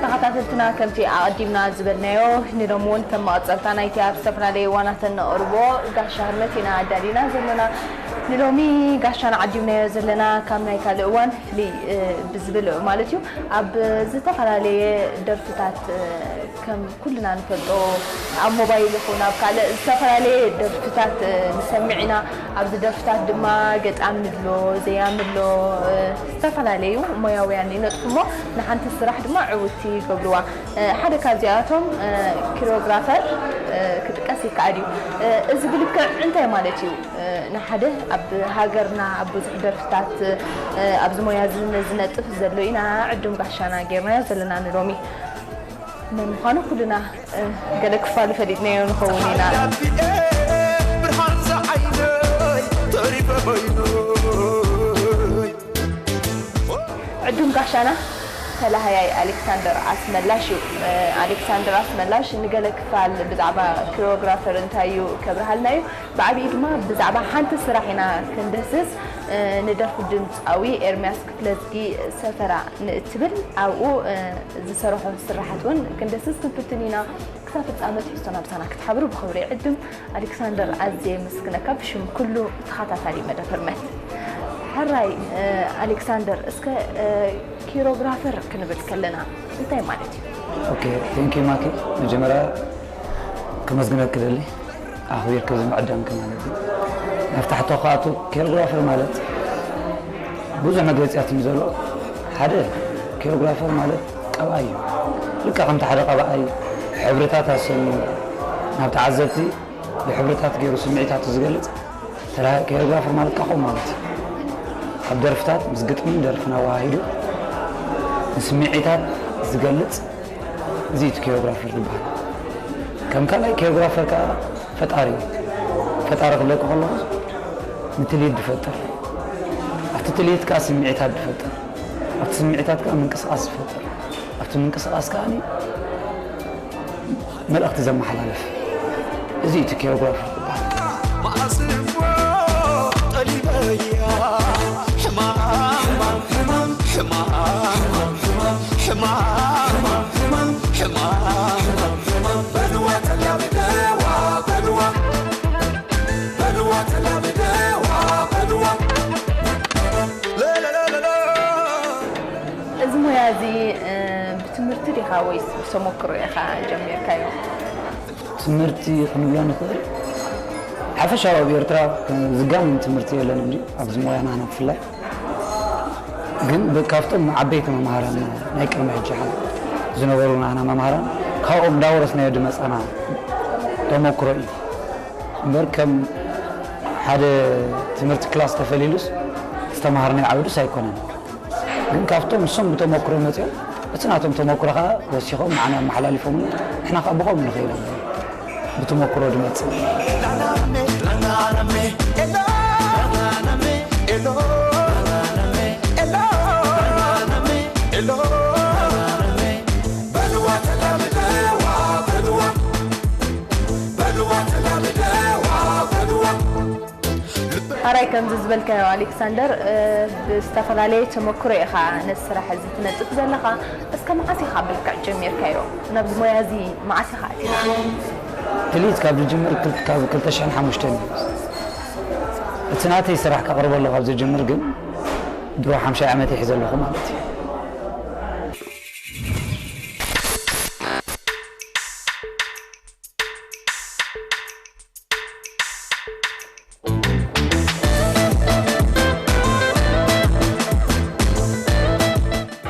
ተኸታተልትና፣ ከምቲ ኣቐዲምና ዝበልናዮ፣ ንሎሚ እውን ከም መቐጸልታ ናይቲ ኣብ ዝተፈላለየ እዋናት እነቕርቦ ጋሻ ህርመት ኢና ኣዳሊና ዘለና። ንሎሚ ጋሻና ዓዲምናዮ ዘለና ካብ ናይ ካልእ እዋን ፍልይ፣ እ፣ ብዝብል ማለት እዩ። ኣብ ዝተፈላለየ ደርፍታት፣ እ፣ ከም ኩልና ንፈልጦ ኣብ ሞባይል ይኹን ኣብ ካልእ ዝተፈላለየ ደርፍታት፣ እ፣ ንሰምዕ ኢና። ኣብዚ ደርፍታት ድማ ገጣሚ ኣሎ፣ ዘያሚ ኣሎ፣ እ፣ ዝተፈላለዩ ሞያውያን ይነጥፉ እሞ ንሓንቲ ስራሕ ድማ ዕውትቲ ይገብርዋ። እ፣ ሓደ ካብዚኣቶም፣ እ፣ ኪሮግራፈር፣ እ፣ ክጥቀስ ይከኣል እዩ። እ፣ እዚ ብልክዕ እንታይ ማለት እዩ? እ፣ ንሓደ ኣብ ሃገርና ኣብ ብዙሕ ደርፍታት፣ እ፣ ኣብዚ ሞያ እዚ ንዝነጥፍ ዘሎ ኢና ዕዱም ጋሻና ጌርናዮ ዘለና ንሎሚ። መን ምዃኑ ኩልና፣ እ፣ ገለ ክፋሉ ፈሊጥናዮ ንኸውን ኢና። ብርሃን ዝዓይነይ ተሪፈ በይነይ። ዕዱም ጋሻና ተላሃያይ ኣሌክሳንደር ኣስመላሽ እዩ። እ፣ ኣሌክሳንደር ኣስመላሽ ንገለ ክፋል ብዛዕባ ኪሮግራፈር እንታይ እዩ ከብርሃልና እዩ። ብዓብዪ ድማ ብዛዕባ ሓንቲ ስራሕ ኢና ክንድህስስ። እ፣ ንደርፊ ድምፃዊ ኤርምያስ ክፍለዝጊ ሰፈራ ንእትብል ኣብኡ፣ እ፣ ዝሰርሖ ስራሓት እውን ክንድህስስ ክንፍትን ኢና። ክሳብ ፍጻመ ትሕዝቶና ምሳና ክትሓብሩ ብኽብሪ ይዕድም። ኣሌክሳንደር፣ ኣዝየ የመስግነካ ብሽም ኩሉ ተኸታታሊ መደብ ህርመት። ሕራይ፣ እ፣ ኣሌክሳንደር፣ እስከ፣ እ፣ ኪሮግራፈር ክንብል ከለና እንታይ ማለት እዩ? ኦኬ፣ ቴንክ ዩ ማኪ። መጀመርያ ከመስግነክ ክደሊ፣ ኣኽቢርክ ብዚ ምዕዳምክ ማለት እዩ። መፍታሕቶ ክኣቱ፣ ኪሮግራፈር ማለት ብዙሕ መግለጺታት እዩ ዘሎ። ሓደ፣ ኪሮግራፈር ማለት ቀብኣይ እዩ። ልክዕ ከምቲ ሓደ ቀብኣይ ሕብርታት ኣሰንዩ ናብ ተዓዘብቲ ብሕብርታት ገይሩ ስምዒታቱ ዝገልጽ፣ ተላ-፣ ኮሪዮግራፈር ማለት ካኾ ማለት እዩ። ኣብ ደርፍታት ምስ ግጥምን ደርፍን ኣወሃሂዱ ንስምዒታት ዝገልጽ፣ እዚ እዩ እቲ ኮሪዮግራፈር ዝበሃል። ከም ካልኣይ ኮሪዮግራፈር ከኣ ፈጣሪ እዩ። ፈጣሪ ክብለካ ከለኹ ንትልሂት ዝፈጥር፣ ኣብቲ ትልሂት ከኣ ስምዒታት ዝፈጥር፣ ኣብቲ ስምዒታት ከኣ ምንቅስቓስ ዝፈጥር፣ ኣብቲ ምንቅስቓስ ከኣ መልእኽቲ ዘመሓላልፍ፣ እዚ እዩ እቲ ኮሪዮግራፈር ዝበሃል። መዓስ እሞ ጠሊበያ ሕማም፣ ሕማም፣ ሕማም፣ ሕማም፣ ሕማም፣ ሕማም፣ በልዋ ተላብደዋ፣ በልዋ፣ በልዋ ተላብደዋ፣ በልዋ። ለለለለለ። እዚ ሞያ እዚ፣ እ፣ ብትምህርቲ ዲኻ ወይስ ብተመክሮ ኢኻ ጀሚርካዮ? ትምህርቲ ክንብሎ ንኽእል፣ ሓፈሻዊ ኣብ ኤርትራ ዝጋነን ትምህርቲ የለን እንጂ ኣብዚ ሞያ ናህና ብፍላይ። ግን ብ-፣ ካብቶም ዓበይቲ መምሃራን ናይ ቅድሚ ሕጂ ሓ-፣ ዝነበሩ ናህና መምሃራን ካብኦም እንዳወረስናዮ ዝመጻና ተመክሮ እዩ። እምበር ከም ሓደ ትምህርቲ ክላስ ተፈሊሉስ ዝተማሃርናዮ ዓውድስ ኣይኮነን። ግን ካብቶም ንሶም ብተመክሮ መጺኦም፣ እቲ ናቶም ተመክሮ ከኣ ወሲኾም ንዓና ኣመሓላሊፎምና፣ ንሕና ከኣ ብኸምኡ ንኸይድ ኣለና። ብተመክሮ ዝመጽእ። በልዋ ተላምደዋ፣ በልዋ፣ በልዋ ተላምደዋ፣ በልዋ። ሕራይ ከምዚ ዝበልካዮ ኣሌክሳንደር፣ እ፣ ብዝተፈላለየ ተመክሮ ኢኻ ነዚ ስራሕ እዚ ትነጥፍ ዘለኻ። እስከ መዓስ ኢኻ ብልክዕ ጀሚርካዮ? ናብዚ ሞያ እዚ መዓስ ኢኻ ኣቲኻ? ትልሂት ካብ ዝጅምር ክል-፣ ካብ ክልተ ሽሕን ሓሙሽተን እዩ። እቲ ናተይ ስራሕ ከቕርበሉ ካብ ዝጅምር ግን ድሮ ሓምሻይ ዓመት ይሕዘ ኣለኹ ማለት እዩ።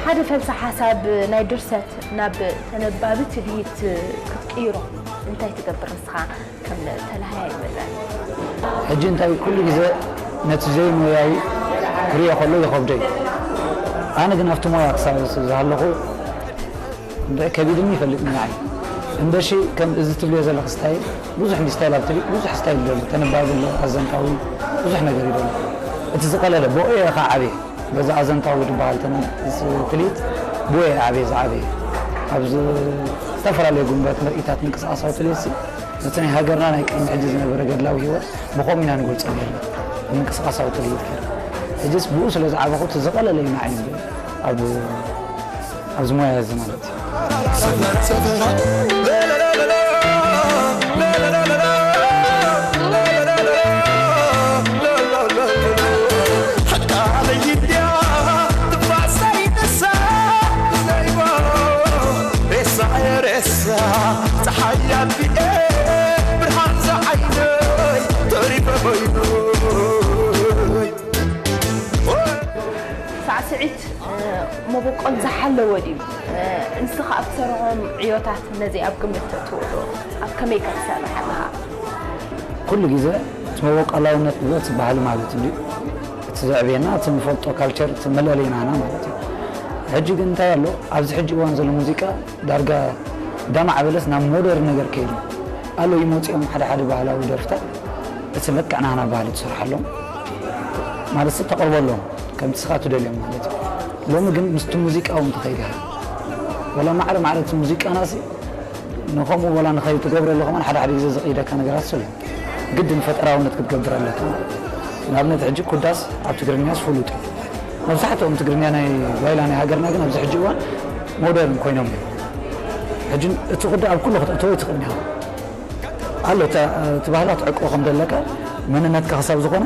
ሓደ ፈልሲ ሓሳብ ናይ ድርሰት ናብ ተነባቢ ትልሂት ክትቅይሮ እንታይ ትገብር ንስኻ ከም ተላሃያይ መጠን? ሕጂ እንታይ ኩሉ ግዜ ነቲ ዘይሞያዊ ክሪኦ ከሎ ይኸብዶ እዩ። ኣነ ግን ኣብቲ ሞያ ክሳብ ዝሃለኹ እንድዒ ከቢድኒ ይፈልጥ ንዓይ። እምበሺ ከም እዚ ትብልዮ ዘለኺ ስታይል፣ ብዙሕ እንዲ ስታይል ኣብ ትልሂት፣ ብዙሕ ስታይል ደሎ፣ ተነባቢ ኣሎ፣ ኣዘንታዊ፣ ብዙሕ ነገር እዩ ደሎ። እቲ ዝቐለለ፣ ብኦየ ኢኻ ዓብየ፣ በዚ ኣዘንታዊ ዝበሃል ተነ-፣ ዝ-፣ ትልሂት፣ ብኦየ ዓብየ ዝዓበየ። ኣብ ዝ-፣ ዝተፈላለዩ ጉንበት ምርኢታት ምንቅስቓሳዊ ትልሂት ሲ፣ ነቲ ናይ ሃገርና ናይ ቅድሚ ሕጂ ዝነበረ ገድላዊ ህይወት ብኸምኡ ኢና ንገልጾ ነይርና። ምንቅስቓሳዊ ትልሂት ገይርና። ሕጂስ ብኡ ስለ ዝዓበኹ፣ እቲ ዝቐለለ እዩ ንዓይ ዝብል። ኣብ ኣብዚ ሞያ እዚ ማለት እዩ። ጸሓይ ኣቢኤ ብርሃን ዝዓይነይ ተሪፈ በይነይ። ሳዕስዒት መበቆል ዝሓለወ ድዩ? ንስኻ ኣብ ትሰርሖም ዕዮታት ነዚ ኣብ ግምት ተእትዎ ዶ? ኣብ ከመይ ከ ትሰርሕ ኣለኻ? ኩሉ ግዜ እቲ መበቆላውነት ንብሎ እቲ ባህሊ ማለት እንድዩ። እቲ ዘዕብየና እቲ ንፈልጦ ካልቸር እቲ መለለይናና ማለት እዩ። ሕጂ ግን እንታይ ኣሎ ኣብዚ ሕጂ እዋን ዘሎ ሙዚቃ ዳርጋ ዳማዕ በለስ ናብ ሞደርን ነገር ከይዱ ኣሎ። ይመፅኦም ሓደ ሓደ ባህላዊ ደርፍታት እቲ ልክዕ ናና ባህሊ ትሰርሓሎም ማለት ተቕርበሎም ከምቲ ስኻ ትደልዮም ማለት እዩ። ሎሚ ግን ምስቲ ሙዚቃ እውን ትኸይድ ኢኻ። ወላ ማዕረ ማዕረ እቲ ሙዚቃና ሲ ንኸምኡ ወላ ንኸይትገብረሉ ከማን ሓደ ሓደ ግዜ ዝቕይደካ ነገራት ስለ ግድን ፈጠራውነት ክትገብር ኣለካ ማለት እዩ። ንኣብነት ሕጂ ኩዳስ ኣብ ትግርኛስ ፍሉጥ እዩ። መብዛሕትኦም ትግርኛ ናይ ጓይላ ናይ ሃገርና ግን ኣብዚ ሕጂ እዋን ሞደርን ኮይኖም እዮም። ሕጂ እቲ ኩዳ ኣብ ኩሉ ክትእትዎ ኣይትኽእልን ኢኻ። ኣሎ እቲ ባህላ ትዕቅቦ ከም ዘለካ መንነትካ ክሳብ ዝኾነ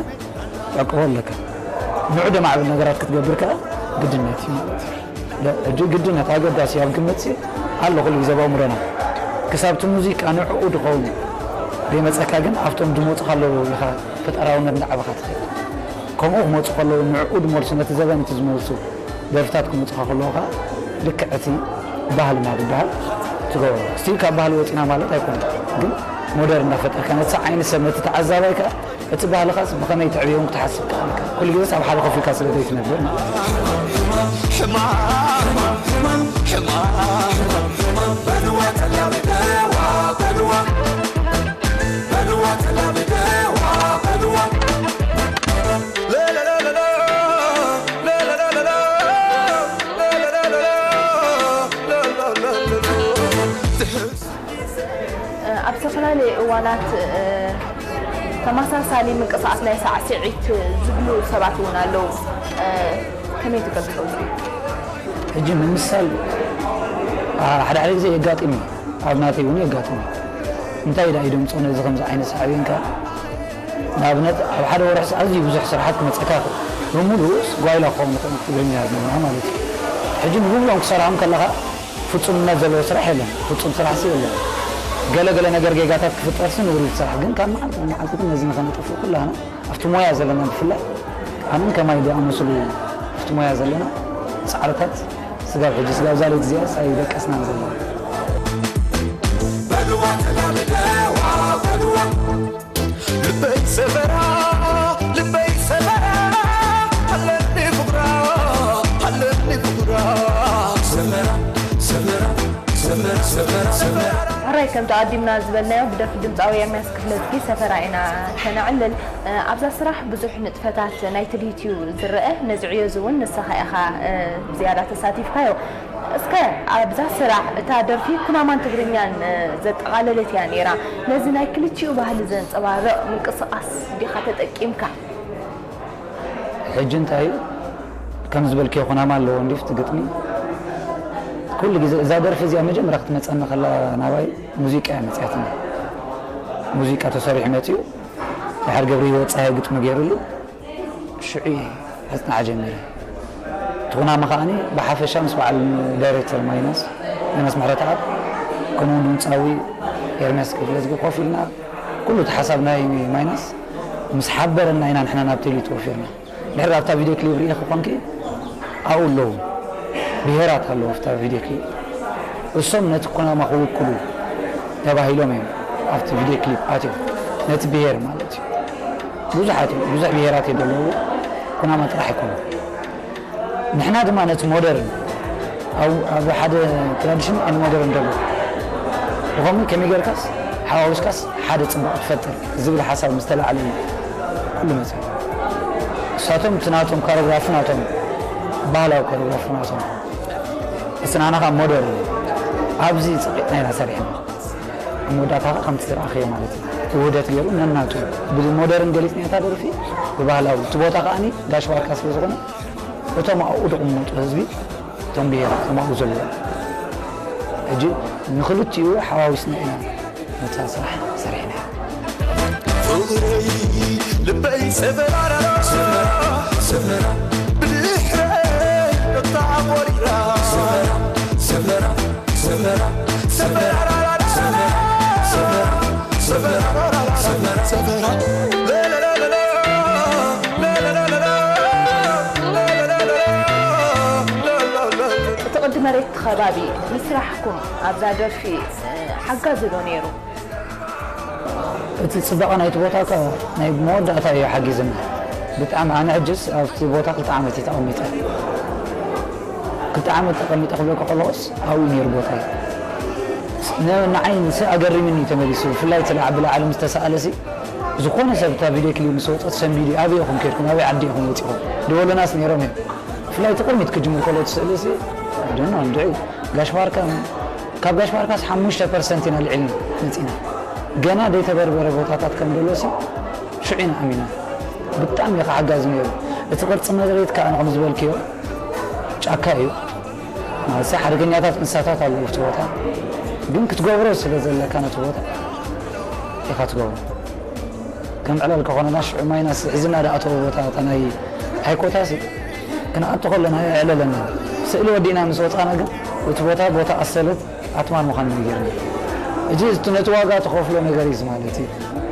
ትዕቅቦ ኣለካ። ንዑ ደማዕብል ነገራት ክትገብር ከኣ ግድነት እዩ ማለት እዩ። ሕጂ ግድነት ኣገዳሲ ኣብ ግምት ኣሎ ኩሉ ግዜ ኣብ ኣእምሮና ክሳብ እቲ ሙዚቃ ንዕኡ ድኸውን ዘይመፀካ ግን ኣብቶም ድመፁ ከለዉ ኢኻ ፈጠራውነት እንዳዓበኻ ትኸይድ። ከምኡ ክመፁ ከለዉ ንዕኡ ድመልሱ ነቲ ዘበን እቲ ዝመልሱ ደርፍታት ክመፁኻ ከለዉ ከዓ ልክዕ እቲ ባህልና ዝበሃል ትገብሮ። ስቲል ካብ ባህሊ ወፂና ማለት ኣይኮነን፣ ግን ሞደር እንዳፈጠርካ ነቲ ዓይኒ ሰብ ነቲ ተዓዛባይ ከዓ እቲ ባህልኻስ ብኸመይ ትዕብዮም ክትሓስብ ከኣልካ። ኩሉ ግዜስ ኣብ ሓደ ኮፍ ኢልካ ስለ ዘይትነብር ማለት እዩ። ሕማም፣ ሕማም፣ ሕማም፣ ሕማም፣ በልዋ ተላብደዋ፣ በልዋ፣ በልዋ ተላብደዋ፣ በልዋ። ኣብ ዝተፈላለዩ እዋናት ተመሳሳሊ ምንቅስቓስ ናይ ሳዕስዒት ዝብሉ ሰባት እውን ኣለዉ። ከመይ ትገልጾ እዚ? ሕጂ ንምሳል ሓደ ሓደ ግዜ የጋጥም እዩ፣ ኣብ ናተይ እውን የጋጥም እዩ። እንታይ ደኣ ይደምጾ ነዚ ከምዚ ዓይነት ሳዕቤን ከኣ ንኣብነት ኣብ ሓደ ወርሒ ኣዝዩ ብዙሕ ስራሓት ክመጸካ ይኽእል። ብምሉኡ ጓይላ ክኸውን ይኽእል ትግርኛ ዝነበራ ማለት እዩ። ሕጂ ንብሎም ክሰርሖም ከለኻ ፍጹምነት ዘለዎ ስራሕ የለን። ፍጹም ስራሕ ሲ የለን። ገለ ገለ ነገር ጌጋታት ክፍጠር ሲ ንብሩህ ስራሕ ግን ካብ መዓልቲ ናብ መዓልቲ ግን ነዚ ንኸነጥፍእ ኩላና ኣብቲ ሞያ ዘለና ብፍላይ ኣነን ከማይ ዝኣመሰሉ ኣብቲ ሞያ ዘለና ጻዕርታት ስጋብ ሕጂ ስጋብ ዛለይቲ እዚኣ ኣይደቀስናን ዘለና። በልዋ ተላብደዋ በልዋ ልበይ ሰበራ ልበይ ሰበራ ኣለኒ ፍቕራ ኣለኒ ፍቕራ ሰመራ ሰመራ ሰመራ ሰመራ ሰመራ ሕራይ ከምቲ ኣዲምና ዝበልናዮ ብደርፊ ድምፃዊ ኤርምያስ ክፍለዝጊ ሰፈራ ኢና ከነዕልል። ኣብዛ ስራሕ ብዙሕ ንጥፈታት ናይቲ ልሂት እዩ ዝረአ። ነዚ ዕዮ እዚ እውን ንስኻ ኢኻ ዝያዳ ተሳቲፍካዮ። እስከ ኣብዛ ስራሕ እታ ደርፊ ኩናማን ትግርኛን ዘጠቓለለት እያ ነይራ። ነዚ ናይ ክልቲኡ ባህሊ ዘንጸባርቕ ምንቅስቓስ ዲኻ ተጠቂምካ? ሕጂ እንታይ እዩ? ከም ዝበልክዮ ኩናማ ኣለዎ እንዲፍቲ ግጥሚ። ኩሉ ግዜ እዛ ደርፊ እዚኣ መጀመርያ ክትመጸኒ ከላ ናባይ ሙዚቃ እያ መጽያትኒ። ሙዚቃ ተሰሪሑ መጽዩ። ድሓር ገብረ ህይወት ጸሃየ ግጥሚ ገይሩሉ። ሽዑ እዩ ከጽንዓ ጀሚረ። እቲ ኩናማ ከኣኒ ብሓፈሻ ምስ በዓል ዳይሬክተር ማይናስ፣ ማይናስ ምሕረተኣብ፣ ከምኡ እውን ድምጻዊ ኤርምያስ ክፍለዝጊ ኮፍ ኢልና ኩሉ እቲ ሓሳብ ናይ ማይናስ ምስ ሓበረና ኢና ንሕና ናብ ቴሌ ተወፊርና። ድሕሪ ኣብታ ቪድዮ ክሊፕ ርኢኺ ኮንኪ ኣብኡ ኣለዉ ብሄራት ኣለዉ ኣብታ ቪድዮ ክሊፕ። እሶም ነቲ ኩናማ ክውክሉ ተባሂሎም እዮም ኣብቲ ቪድዮ ክሊፕ ኣትዮም። ነቲ ብሄር ማለት እዩ። ብዙሓት እዮም፣ ብዙሕ ብሄራት እዮም ዘለዉ። ኩናማ ጥራሕ ኣይኮኑን። ንሕና ድማ ነቲ ሞደርን ኣብ ሓደ ትራዲሽን ኤንድ ሞደርን ደሎ ብኸምኡ ከመይ ጌርካስ ሓዋዊስካስ ሓደ ጽቡቕ ትፈጥር ዝብል ሓሳብ ምስ ተላዕለ እዩ ኩሉ መጽእ። እሳቶም እቲ ናቶም ካሮግራፊ ናቶም ባህላዊ ካሮግራፊ ናቶም እቲ ናና ከዓ ሞደርን ኣብዚ ጸቂጥና ኢና ሰሪሕና ኣብ መወዳእታ ከዓ ከምቲ ዝረኣኸዮ ማለት እዩ እቲ ውህደት ገይሩ ነናቱ ብሞደርን ገሊጽና እታ ደርፊ ብባህላዊ እቲ ቦታ ከዓኒ ጋሽ ባርካ ስለ ዝኾነ እቶም ኣብኡ ዝቕመጡ ህዝቢ እቶም ብሄራት እቶም ኣብኡ ዘለዉ ሕጂ ንኽልቲኡ ሓዋዊስና ኢና ነታ ስራሕ ሰሪሕና። ፍቕረይ ልበይ ሰበራ ሰበራ ሰበራ ብድሕረይ ነታ ቆሪራ ሰበራ ሰበራ ሰበራ ሰበራ ሰበራ ሰበራ ሰበራ እቲ ቅዲ መሬት እቲ ከባቢ ምስራሕኩም ኣብዛ ደርፊ ሓጋዚ ዶ ነይሩ? እቲ ፅባቐ ናይቲ ቦታ እኮ ናይ መወዳእታ እዩ ሓጊዝና። ብጣዕሚ ኣነ ሕጅስ ኣብቲ ቦታ ክልተ ዓመት እዩ ተቐሚጠ። ክልተ ዓመት ተቐሚጠ ክብለካ ከለኹስ ኣብኡ ነይሩ ቦታ እዩ። ንዓይ ንስ ኣገሪምኒ እዩ ተመሊሱ። ብፍላይ እቲ ላዕ ብላዕሊ ምስ ተሰኣለሲ ዝኾነ ሰብ እታ ቪድዮ ክሊፕ ምስ ወፀት ሰንቢዱ ኣበይ ኢኹም ከድኩም ኣበይ ዓዲ ኢኹም ወፂኹም ዝበሉናስ ነይሮም እዮም። ብፍላይ እቲ ቅድሚት ክጅምር ከሎ እቲ ስእሊ ሲ ደና እንድዒ ጋሽ ባርካ ካብ ጋሽ ባርካስ ሓሙሽተ ፐርሰንት ኢና ልዒልና መፂና። ገና ዘይተበርበረ ቦታታት ከም ዘሎ ሲ ሽዑ ኢና ኣሚና። ብጣዕሚ እዩ ሓጋዚ ነይሩ። እቲ ቅርፂ መሬት ከዓ ንከም ዝበልክዮ ጫካ እዩ ማለት ሓደገኛታት እንስሳታት ኣለዉ እቲ ቦታ ግን ክትገብሮ ስለ ዘለካ ነቲ ቦታ ኢኻ ትገብሮ። ከም ዕለል ከኾነና ሽዑ ማይናስ ሒዝና ዳ ኣተወ ቦታ እታ ናይ ሃይኮታሲ ክንኣቱ ከለና የዕለለና። ስእሊ ወዲእና ምስ ወፃና ግን እቲ ቦታ ቦታ ኣሰለት ኣትማን ምዃን ነጊርና። እጂ እቲ ነቲ ዋጋ ተኸፍሎ ነገር እዩ ማለት እዩ።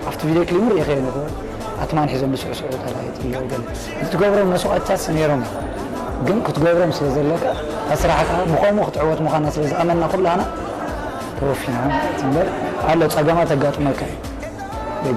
ኣብቲ ቪድዮ ክሊፕ ርኢኸዮ ነበር ኣትማን ሒዞም ብስዕስዑ ተላይጥሎ ገለ እቲ ትገብሮም መስዋዕትታት ነይሮም ግን ክትገብሮም ስለ ዘለካ ኣስራሕካ ብኸምኡ ክትዕወት ምዃና ስለ ዝኣመንና ኩላና ተወፊና እምበር ኣሎ ፀገማት ኣጋጥመካ እዩ።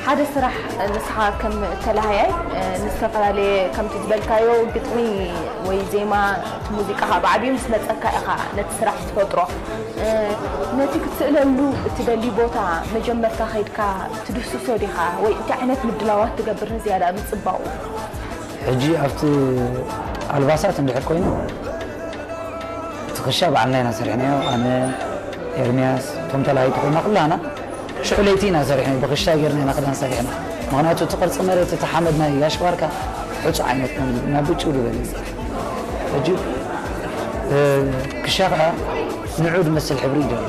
ሓደ ስራሕ ንስኻ ከም ተላሃያይ ንዝተፈላለየ ከምቲ ዝበልካዮ ግጥሚ ወይ ዜማ እቲ ሙዚቃኻ ብዓብዩ ምስ መፀካ ኢኻ ነቲ ስራሕ ትፈጥሮ። ነቲ ክትስእለሉ እትደሊ ቦታ መጀመርታ ከይድካ ትድህስሶ ዲኻ ወይ እንታይ ዓይነት ምድላዋት ትገብር ንዝያዳ ምፅባቑ? ሕጂ ኣብቲ ኣልባሳት እንድሕር ኮይኑ እቲ ክሻ በዓልና ኢና ሰሪሕናዮ። ኣነ፣ ኤርምያስ፣ እቶም ተላሃይቲ ኮይና ኩላና ሽዑ ለይቲ ኢና ሰሪሕና ብክሻ ጌርና ኢና ክዳን ሰሪሕና። ምክንያቱ እቲ ቅርፂ መሬት እቲ ሓመድ ናይ ጋሽ ባርካ ሕፁ ዓይነት ናብ ብጭው ዝበለ እዩ። ሕጂ ክሻ ከዓ ንዑ ዝመስል ሕብሪ ይደሊ።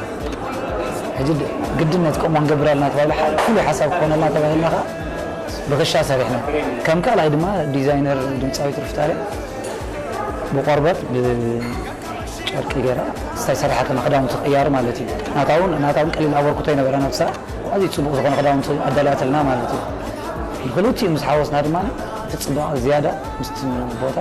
ሕጂ ግድነት ከምኡ ክንገብር ኣለና ተባሂሉ ፍሉይ ሓሳብ ክኾነልና ተባሂልና ከዓ ብክሻ ሰሪሕና። ከም ካልኣይ ድማ ዲዛይነር ድምፃዊት ርፍታርያ ብቆርበት ብጨርቂ ገይራ ስታይ ሰሪሓ ከም ክዳውንቲ ቅያር ማለት እዩ። ናታ እውን ናታ እውን ቀሊል ኣበርክቶ ይነበረ ናብቲ ስራሕ ኣዝዩ ፅቡቕ ዝኾነ ክዳውንቲ ኣዳልያትልና ማለት እዩ። ንክልቲኡ ምስ ሓወስና ድማ እቲ ፅባቐ ዝያዳ ምስቲ ቦታ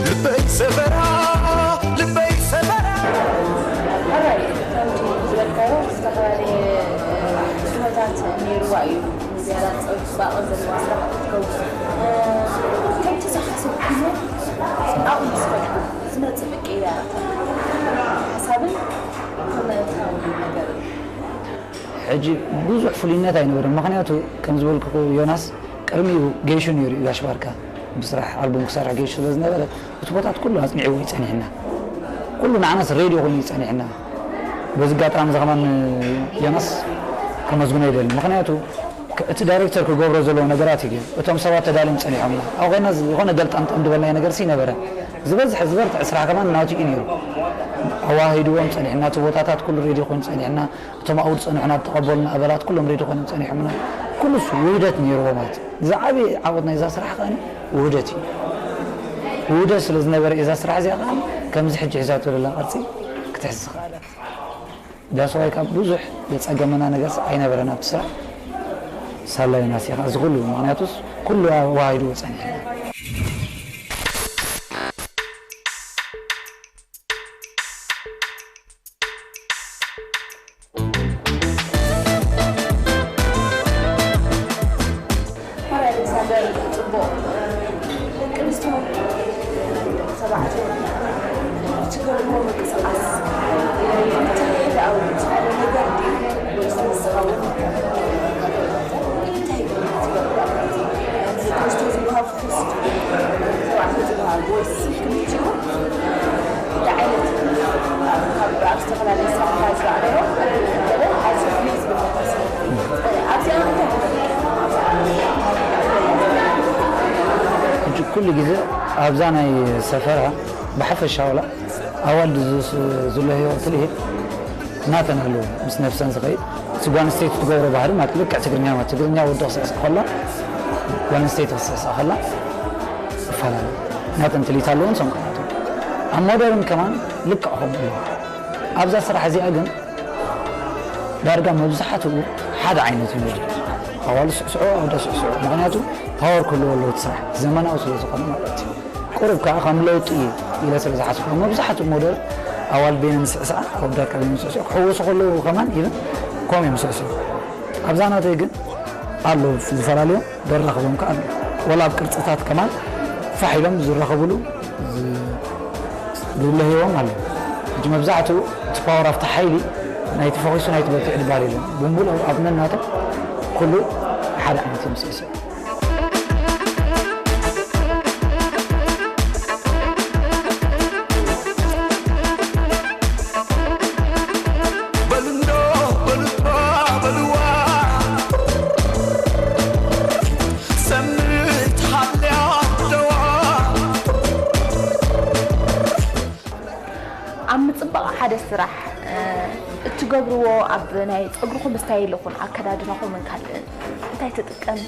ልበይ ሰበራ ልበይ ሰበራ ሕራይ ከምቲ ዝበልካዮ ዝተፈላለየ ትሕታት ነይርዋ እዩ። ዝያዳ ፅባቐ ዘለዋ ስራሕ ክትከውን ከምቲ ዝሓሰብኩሞ ኣብኡ ምስ ከድኩ ዝመፅእ ምቅይያር ሓሳብን ተመእታዊ ነገር እዩ። ሕጂ ብዙሕ ፍሉይነት ኣይነበረን። ምክንያቱ ከም ዝበልኩ ዮናስ ቅድሚኡ ገይሹ ነይሩ እዩ ጋሽ ባርካ ብስራሕ ኣልቡም ክሰርሕ ገይሹ ስለ ዝነበረ እቲ ቦታት ኩሉ ኣፅኒዕዎ እዩ ፀኒሕና። ኩሉ ንዓናስ ሬድዮ ኮይኑ እዩ ፀኒሕና። በዚ ኣጋጣሚ እዚ ከማን ዮናስ ከመስግኖ ይደሊ። ምክንያቱ እቲ ዳይሬክተር ክገብሮ ዘለዎ ነገራት እዩ። እቶም ሰባት ተዳልዮም ፀኒሖምና ኣብ ኮይና ዝኾነ ገልጣምጣም ዝበልናዮ ነገር ሲ ነበረ። ዝበዝሐ ዝበርትዐ ስራሕ ከማን ናቱ እዩ ነይሩ። ኣዋሂድዎም ፀኒሕና እቲ ቦታታት ኩሉ ሬድዮ ኮይኑ ፀኒሕና። እቶም ኣብኡ ዝፀንሑና ዝተቐበሉና ኣባላት ኩሎም ሬድዮ ኮይኖም ፀኒሖምና። ኩሉስ ውህደት ነይርዎ ማለት እዩ። ዝዓበየ ዓወት ናይዛ ስራሕ ከዓ ውህደት እዩ። ውህደት ስለ ዝነበረ እዛ ስራሕ እዚኣ ከዓ ከምዚ ሕጂ ሒዛቶ ዘላ ቅርፂ ክትሕዝ ዝኽኣለት። ዳስዋይ ካብ ብዙሕ ዘፀገመና ነገርስ ኣይነበረን ኣብቲ ስራሕ። ሳላ ዮናስ እያ እዚ ኩሉ ምክንያቱስ ኩሉ ኣዋሂድዎ ፀኒሕና። ሕራይ ኣሌክሳንደር ፅቡቕ። ደቂ ኣንስትዮ ተባዕትዮ ዝገብርዎ ምንቅስቃስ እንታይ ሕብሪ ኣለዎ? ኩሉ ግዜ ኣብዛ ናይ ሰፈራ ብሓፈሻ ዋላ ኣዋልድ ዝስ-፣ ዝለህዮ ትልሂት ናተን ኣለዎ። ምስ ነፍሰን ዝኸይድ፣ እቲ ጓል ኣንስተይቲ ትገብሮ ባህሪ ማለት ልክዕ ትግርኛ ማለት ትግርኛ ወዲ ክስዕስዕ ከሎ ጓል ኣንስተይቲ ክትስዕስዕ ከላ ይፈላለ። ናተን ትልሂት ኣለዎ ንሶም ቀናቶም። ኣብ ሞደርን ከማን ልክዕ ከምኡ እዩ። ኣብዛ ስራሕ እዚኣ ግን ዳርጋ መብዛሕትኡ ሓደ ዓይነት እዩ። ኣዋልድ ስዕስዑ፣ ኣወዳት ስዕስዑ። ምኽንያቱ ፓወር ክህልዎ ኣለዎ እቲ ስራሕ፣ ዘመናዊ ስለ ዝኾነ ማለት እዩ። ቁሩብ ከኣ ከም ለውጢ እዩ ኢለ ስለ ዝሓስብ፣ መብዛሕትኡ ሞደል ኣዋልድ በይነን ዝስዕስዓ፣ ኣወዳት ከኣ በይነን ዝስዕስዑ፣ ክሕወሱ ከለዉ ከማን ኢቨን ከምኡ እዮም ዝስዕስዑ። ኣብዛ ናተይ ግን ኣሎ፣ ዝፈላለዮም ዘራኽቦም ከኣ ኣሎ። ወላ ኣብ ቅርጽታት ከማን ፋሕ ኢሎም ዝራኸብሉ ዝ-፣ ዝለህይዎም ኣሎ። ሕጂ መብዛሕትኡ እቲ ፓወር ኣብቲ ሓይሊ ናይቲ ፈኺሱ ናይቲ በቲዑ ዝበሃል የለን። ብምሉእ ኣብ ነናቶም ኩሉ ሓደ ዓይነት እዩ ምስዕስዕ። በሉ እንዶ፣ በሉ እባ፣ በልዋ። ሰምት ሃልያ ደዋ። ኣብ ምጽባቕ ሓደ ስራሕ፣ እ፣ እትገብርዎ ኣብ ናይ ጸጉርኹም ስታይል ይኹን ኣከዳድናኹምን ካልእን እንታይ ትጥቀም?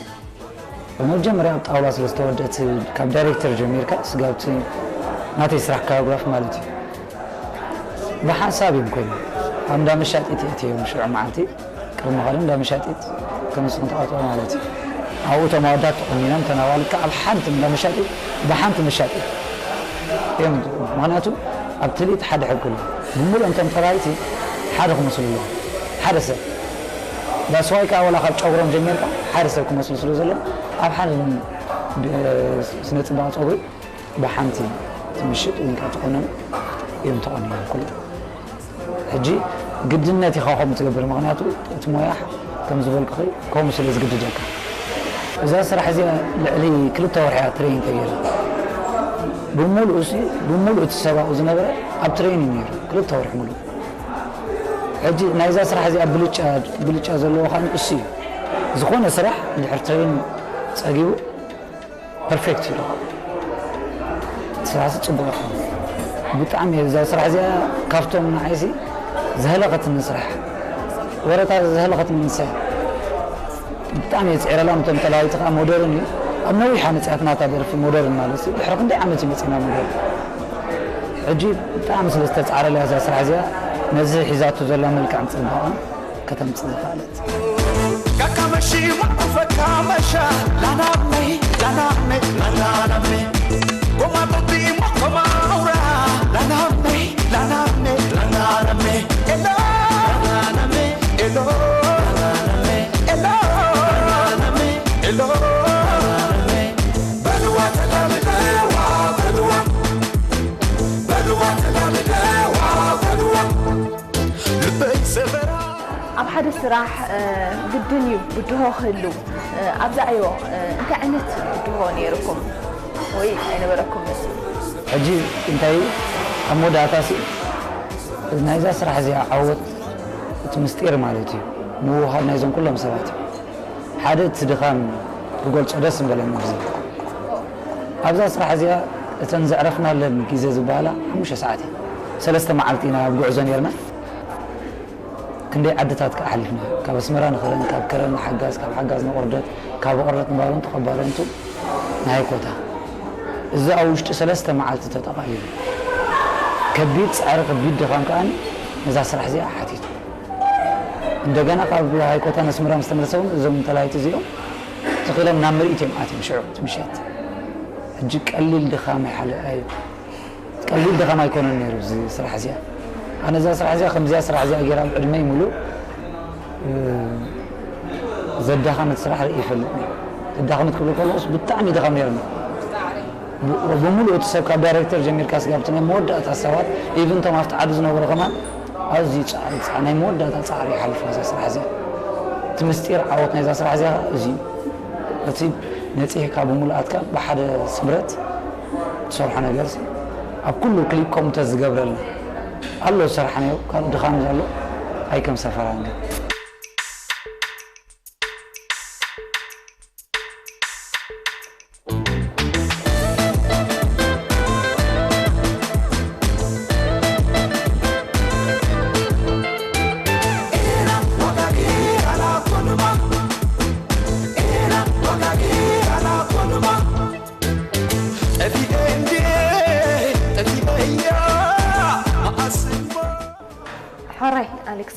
መጀመርያ ኣብ ጣውላ ስለ ዝተወደት ካብ ዳይሬክተር ጀሚርካ ስጋብቲ ናተይ ስራሕ ኮሪዮግራፍ ማለት እዩ። ብሓንሳብ እዮም ኮይኖም። ኣብ እንዳ መሻጢት እትዮም ሽዑ መዓልቲ ቅድሚ ካልእ እንዳ መሻጢት ከም ንስኹም ትኣትዎ ማለት እዩ። ኣብኡ እቶም ኣወዳት ተቆኒኖም እተን ኣዋልድ ከኣ ኣብ ሓንቲ እንዳ መሻጢት ብሓንቲ መሻጢት እዮም። ምኽንያቱ ኣብ ትልኢት ሓደ ሕጊ ኣሎ። ብምሉእ እንቶም ጠላይቲ ሓደ ክመስሉ ኣለዎም። ሓደ ሰብ ዳስዋይ ከኣ ወላ ካብ ጨጉሮም ጀሚርካ ሓደ ሰብ ክመስሉ ስለ ዘለዎም ኣብ ሓደ ብ-፣ ስነ ጽባቐ ጸጉሪ ብሓንቲ ትምሽጥ ወይ ከዓ ትቆነን እዮም ተቆኒኖም ኩሉ። ሕጂ ግድነት ኢኻ ከምኡ ትገብር፣ ምኽንያቱ እቲ ሞያ ከም ዝበልኩኺ ከምኡ ስለ ዝግድደካ። እዛ ስራሕ እዚኣ ልዕሊ ክልተ ወርሒ እያ ትሬን ተገይራ። ብምሉእ እሲ፣ ብምሉእ እቲ ሰብ ኣብኡ ዝነበረ ኣብ ትሬኒንግ ነይሩ፣ ክልተ ወርሒ ሙሉእ። ሕጂ ናይዛ ስራሕ እዚኣ ብልጫ፣ ብልጫ ዘለዎ ኸኣ እሱ እዩ። ዝኾነ ስራሕ ድሕሪ ትሬኒንግ ጸጊቡ ፐርፌክት እዩ። ስራሕ ጽቡቕ እዩ። ብጣዕሚ እዛ ስራሕ እዚኣ ካብቶም ንዓይሲ ዝሃለኸትኒ ስራሕ፣ ወረታ ዝሃለኸትኒ ንሳ እያ። ብጣዕሚ እየ ጽዒረላ፣ እቶም ተላሃይቲ ከኣ ሞደርን እዩ። ኣብ ነዊሕ ኣመጺኣትና እታ ደርፊ ሞደርን ማለት እዩ። ድሕሪ ክንደይ ዓመት እዩ መጺና ሞደርን። ሕጂ ብጣዕሚ ስለ ዝተጻዕረለያ እዛ ስራሕ እዚኣ፣ ነዚ ሒዛቶ ዘላ መልክዕን ጽባቐን ከተምጽእ ዝኸኣለት። ካካመሺ ማዕፈካመሻ ላናሜ ላናሜ ላናሜ ጎማጠጢ ሞኮማውራ ላናሜ ላናሜ ላናሜ ኤሎ ላናሜ ኤሎ ላናሜ ኤሎ ላናሜ ኤሎ ላናሜ በልዋ ተላብለዋ በልዋ በልዋ ተላብለዋ በልዋ ልበይ ሰበራ ኣብ ሓደ ስራሕ፣ እ፣ ግድን እዩ ብድሆ ክህሉ። እ፣ ኣብዛ ዕዮ፣ እ፣ እንታይ ዓይነት ብድሆ ነይርኩም? ወይ ኣይነበረኩምን? ሕጂ እንታይ እዩ? ኣብ መወዳእታሲ ናይዛ ስራሕ እዚኣ ዓወት እቲ ምስጢር ማለት እዩ ምውህሃድ ናይዞም ኩሎም ሰባት እዩ። ሓደ እቲ ድኻም ክገልጾ ደስ ምበለኒ ግዜ። ኣብዛ ስራሕ እዚኣ እተን ዘዕረፍናለን ግዜ ዝበሃላ ሓሙሽተ ሰዓት እዩ። ሰለስተ መዓልቲ ኢና ኣብ ጉዕዞ ነይርና። ክንደይ ዓድታት ከኣ ሓሊፍና። ካብ ኣስመራ ንኸረን፣ ካብ ከረን ንሓጋዝ፣ ካብ ሓጋዝ ንቆርደት፣ ካብ ቆርደት ንባሮንቱ፣ ካብ ባሮንቱ ንሃይኮታ። እዚ ኣብ ውሽጢ ሰለስተ መዓልቲ ተጠቓሊሉ። ከቢድ ጻዕሪ፣ ከቢድ ድኻም ከኣ ነዛ ስራሕ እዚኣ ሓቲቱ። እንደገና ካብ ሃይኮታ ነስመራ ምስ ተመለሰ እውን እዞም ተላሃይቲ እዚኦም ትኽ ኢሎም ናብ ምርኢት እዮም ኣትዮም ሽዑ እቲ ምሸት። ሕጂ ቀሊል ድኻም ኣይሓለ-፣ ኣይ-፣ ቀሊል ድኻም ኣይኮነን ነይሩ እዚ ስራሕ እዚኣ። ኣነ እዛ ስራሕ እዚኣ ከምዚኣ ስራሕ እዚኣ ገይራ ኣብ ዕድመይ ሙሉእ፣ እ፣ ዘዳኸመት ስራሕ ርኢ ይፈልጥ ነይሩ። ዘዳኸመት ክብል ከለኹስ ብጣዕሚ ድኻም ነይሩና። ብ-፣ ብምሉእ እቲ ሰብ ካብ ዳይሬክተር ጀሚርካ ስጋብ እቲ ናይ መወዳእታ ሰባት፣ ኢቭን እቶም ኣብቲ ዓዲ ዝነበሩ ከማን ኣዝዩ ጻዕሪ፣ ጻ-፣ ናይ መወዳእታ ጻዕሪ ይሓልፍ ነዛ ስራሕ እዚኣ። እቲ ምስጢር ዓወት ናይዛ ስራሕ እዚኣ እዚ እዩ። እቲ ነጺህካ ብምሉኣትካ ብሓደ ስምረት ትሰርሖ ነገር ኣብ ኩሉ ክሊፕ ከምኡ እንተዝገብረልና ኣሎ ዝሰራሕናዮ ካልእ ድኻም ዘሎ ኣይከም ሰፈራን ግን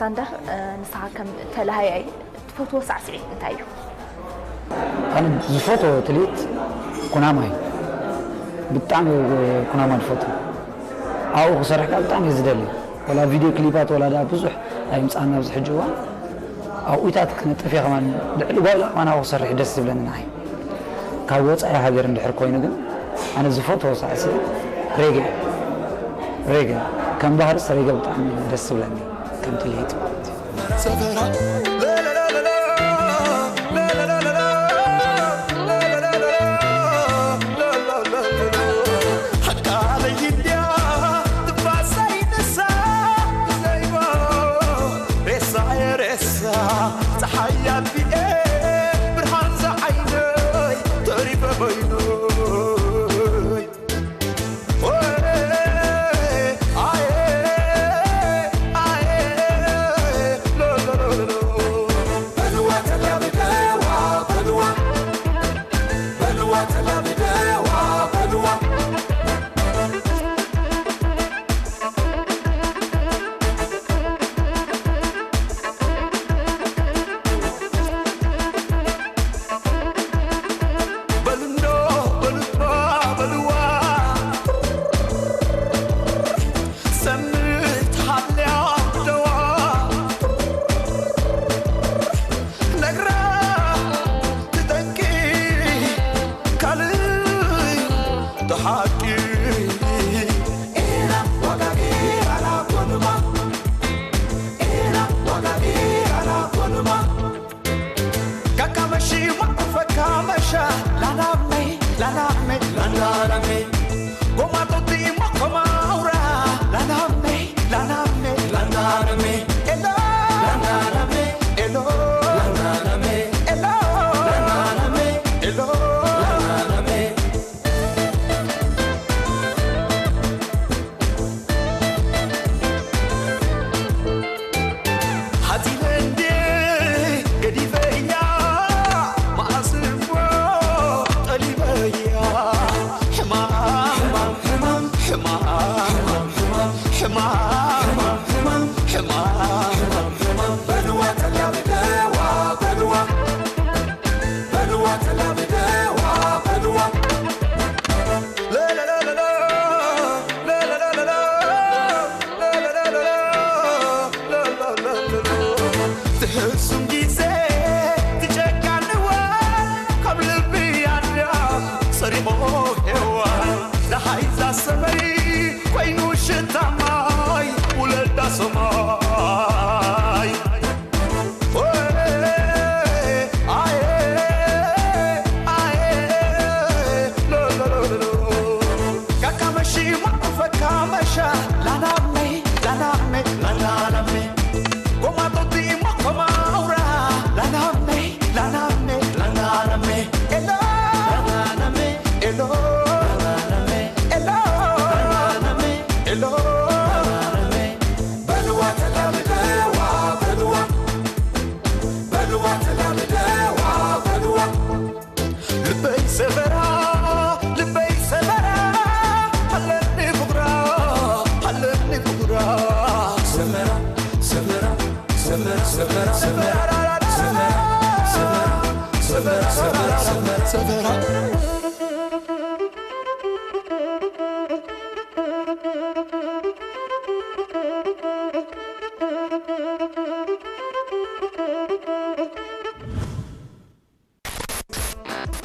ኣንዳ ንስኻ ከም ተላሃያይ ትፈትዎ ሳዕስዒት እንታይ እዩ? ኣነ ዝፈትዎ ትልሂት ኩናማ እዩ። ብጣዕሚ ኩናማ ዝፈቱ ኣብኡ ክሰርሕ ከዓ ብጣዕሚ እየ ዝደሊ። ወላ ቪድዮ ክሊፓት ወላ ደኣ ብዙሕ ኣይምፅኣና ኣብዚ ሕጂ እዋን ኣብኡታት ክነጥፍ እየ። ከማን ልዕሊ ጓይላ ከማን ኣብኡ ክሰርሕ ደስ ዝብለኒ ንዓይ። ካብ ወፃኢ ሃገር እንድሕር ኮይኑ ግን ኣነ ዝፈትዎ ሳዕስዒት ሬጌ እዩ። ሬጌ ከም ባህርስ ሬጌ ብጣዕሚ ደስ ዝብለኒ ከም ትልሂት ማለት እዩ። ጸሓይ ኣቢኤ ብርሃን ዝዓይነይ ተሪፈ በይነይ።